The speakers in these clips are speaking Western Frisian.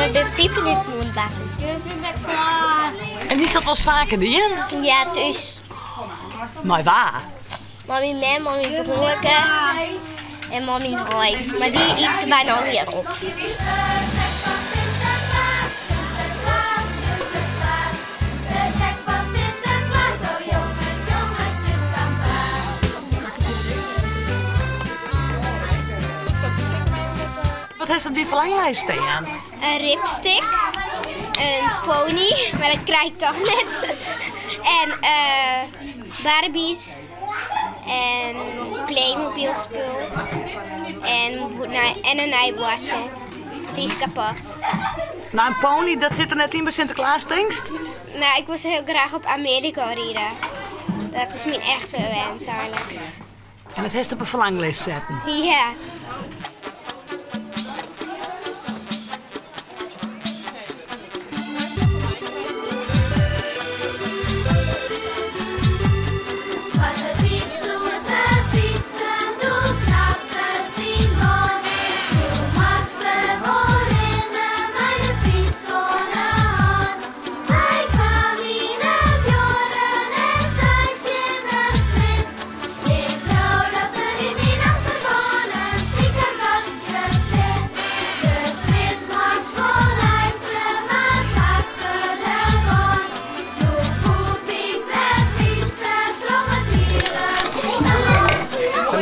Der binne pipen út mûn bakken. En is dat wolris faker dien? Ja, thús. Mei wa? Mei myn mem, mei myn broerke en mei myn heit. Mar dy yt se byna allegear op. Wat hast op dyn ferlanglijst stean? In ripstik, in pony, mar dat krij ik toch net. En Barbies en Playmobil spul en en in nije boarstel. Dy is kapot. No, in pony, dat sit der net yn by Sinteklaas, tinkst? No, ik wol sa hiel graach op Amearika ride. Dat is myn echte wens eigenlik. En dat hast op 'e ferlanglist setten? Ja.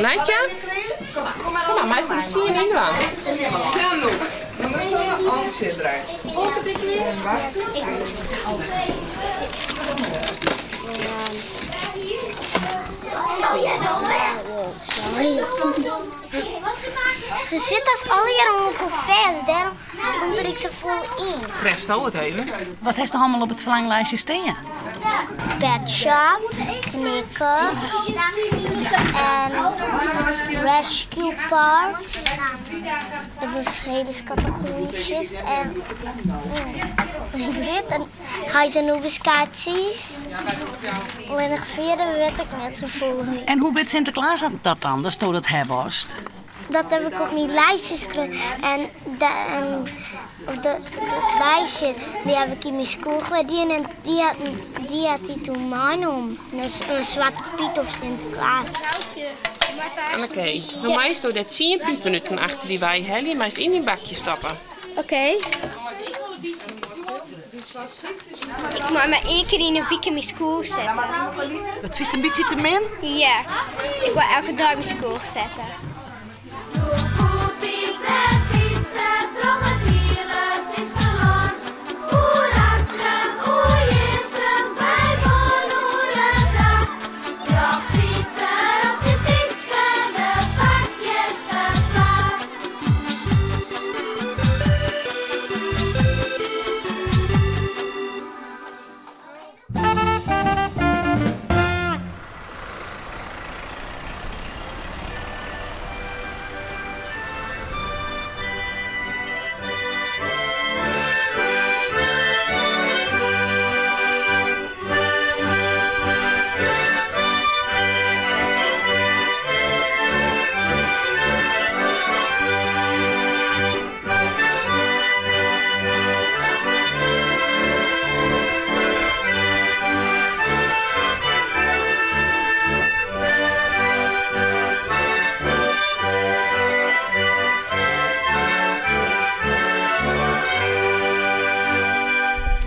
Nadja? Kom mar, meist der tsien yn dwaan. Se sit as allegear oan elkoar fêst, dêrom komt der ek safolle yn. Trefsto it even? Wat hast allemaal op it ferlanglijstje stean? Petshop, knikker en rescue park. De befrede skatte en ik wit en Huis en Oebeskatsies. Allinnich fierder wit ik net safolle mear. En hoe wit Sinteklaas dat dan, datsto dat ha wolst? Dat heb ik op myn lijstje skreaun. En, de, en op dat lijstje die heb ik yn myn skoech wer dien en dy hat, dy hat hy toen meinommen. Dus in Swarte Pyt of Sinteklaas. Anneke, no meisto dêr tsien pipenuten achter dy wei helje, meist yn dyn bakje stoppe. Oké. Ik mei mar ien kear yn 'e wike myn skoech sette. Dat fynst in bytsje te min? Ja, ik wol elke dei myn skoech sette.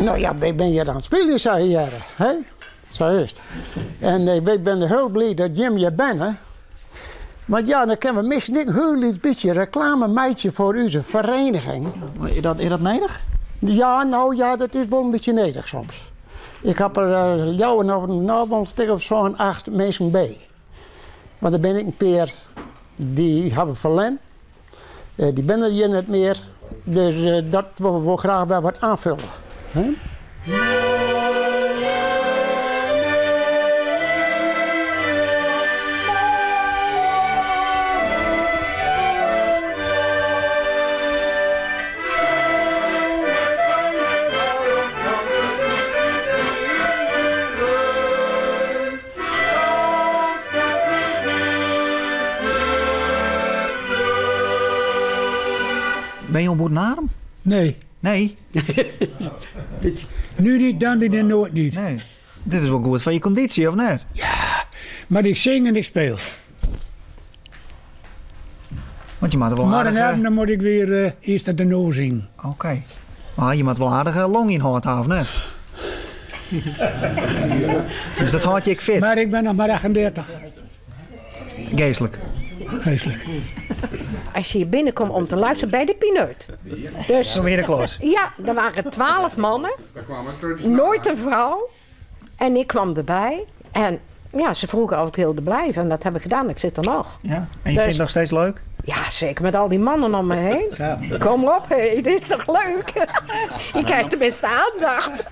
No ja, wy binne hjir oan it spyljen sa hearre. Hè? Sa is it. En eh, wy binne hiel bliid dat jim hjir binne. Want ja, dan kinne we miskien ek in hiel lyts bytsje reklame meitsje foar ús fereniging. Is dat nedich? Ja, no ja, dat is wol in bytsje nedich soms. Ik ha der uh, leaver noch, no, wol in stik of sân, acht minsken by. Want der binne ek in pear dy hawwe ferlern. Uh, dy binne der hjir net mear. Dus uh, dat wolle we wol graach wer wat oanfolje. Hè? Binne jo boer Narum? Nee. Nee. Nu niet, dan niet en nooit niet. Nee. Dit is wol goed foar je kondysje, of net? Ja, mar ik sing en ik speel. Want je moat wol aardich... Morgen dan moet ik weer uh, eerst de no zingen. Oké. Okay. Mar je moat wol aardige longynhâld ha, of net? dus dat hâldt je ek fit? Mar ik bin noch mar 38. Geastlik. Geastlik. Als je hier binnenkomt om te luisteren bij de Pineut. Dus, Toen weer de klos. Ja, er waren 12 mannen. Nooit een vrouw. En ik kwam erbij. En ja, ze vroegen of ik wilde blijven. En dat heb ik gedaan. Ik zit er nog. Ja. En je vindt het nog steeds leuk? Ja, zeker met al die mannen om me heen. Ja. Kom op, hé, dit is toch leuk? Je krijgt tenminste aandacht.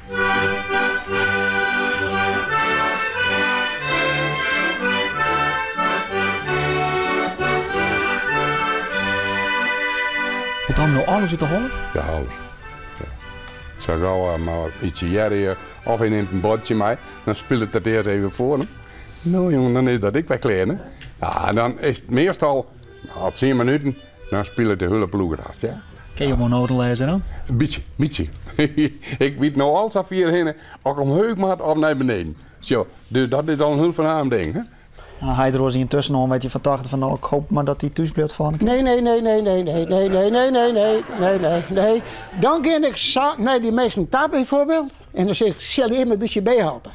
Hoe dan nou alles uit de holle? Ja, alles. Ja. Zo gauw maar ietsje jerry of hij neemt een bordje mee, dan speelt het het eerst even voor hem. Nou jongen, dan is dat ik bij klein. Hè? Ja, en dan is het meestal, na 10 minuten, dan speelt de hele ploeg het ja. Kun je hem noten lezen dan? Een beetje, beetje. ik weet nou al zo vier heen, of ik omhoog moet of naar beneden. Zo, dus dat is al een heel verhaal ding. Hè? Nou, hij er was intussen al een beetje van 80 van nou, ik hoop maar dat hij thuis blijft van. Nee, nee, nee, nee, nee, nee, nee, nee, nee, nee, nee, nee, nee, nee. Dan ga ik naar die mensen daar bijvoorbeeld. En dan zeg ik, zal je me een beetje bijhelpen?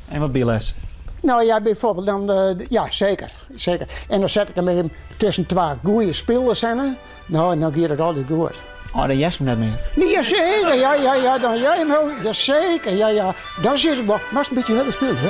En wat bijles? Nou ja, bijvoorbeeld dan, uh, ja, zeker, zeker. En dan zet ik hem even tussen twee goede spelers in. Nou, en dan gaat het altijd goed. Oh, dan jes hem net meer. Nee, ja, zeker, ja, ja, ja, dan jij hem ja, zeker, ja, ja. Dan zit ik wel, maar een beetje harder spelen, hè.